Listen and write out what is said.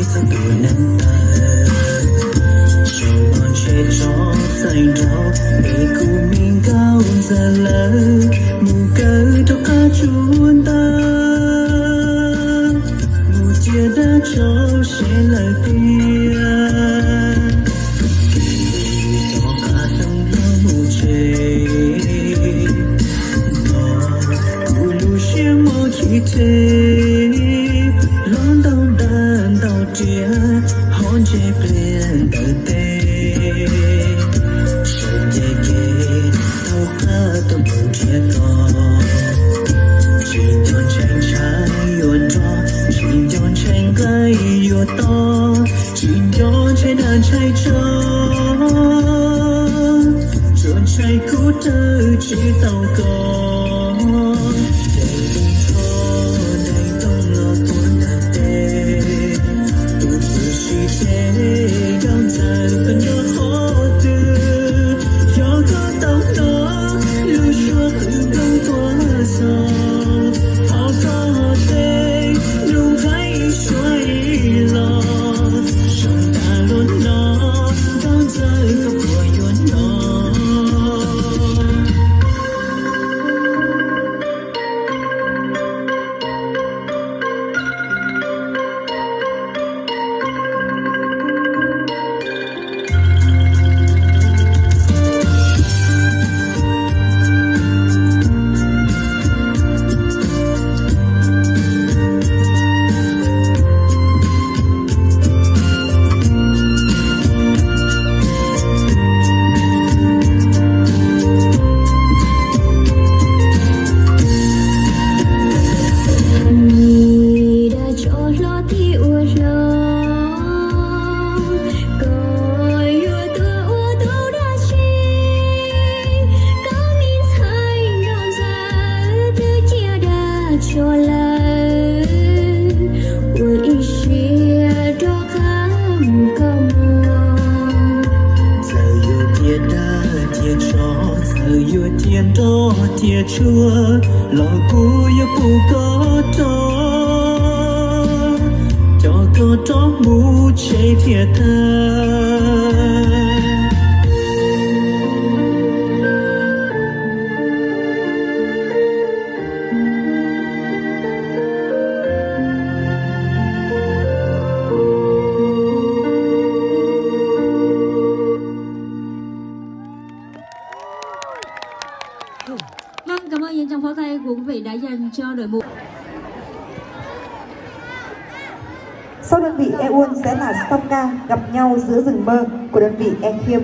Txog tus neeg tawg, saum no ntshe tso txais nrov, es kuv me nkauj ntxawm lawv mus kawm rov qab tsuas ntawd, mus cia dab tsov seb lawv tiag. Kev mus rov qab toog los mus tsev, no kuv lub siab mob chim tseg, hlob ntau ntaj ntau riam, hov ntseg pliag ntawm teb, saum nce kev taug qab tuaj mus nrhiav koj. Tsis nco ntshai ntshai yuav nrog, tsis nco ntshai nqaij yuav to, tsis nco ntshai dag ntshai tsov, tsuas ntshai kuv raws tsis tau koj. Ces tus nrho dai toog los tuaj ntawm teb, tus txwm sim tseg nkauj ntxawm koj nyob qhov twg, yog koj tau hnov lub suab qw nplooj tuaj xauj, thov koj teb nug nqaij suav ib los, zoo tas luaj no, nkauj ntxawm koj puas yuav hnov. Nim dag tsov hlob thiab ua hlob, koj yuav tuaj ua tau dab tsi? Koj me ntxhais nkauj ntxawm twb cia dag tsov lawm, ua ib siab rov qab mus koj mog. Txawm yuav tias dag tias tsov, txawm yuav tias nrog tias tsuag, los kuv yuav pub koj rov, coj koj rov mus tsev thiaj tag. Vâng, cảm ơn những tràng pháo tay của quý vị đã dành cho đội múa. Sau đơn vị Ê Uôn sẽ là Song Ca, Gặp Nhau Giữa Rừng Mơ của đơn vị E Khiêm.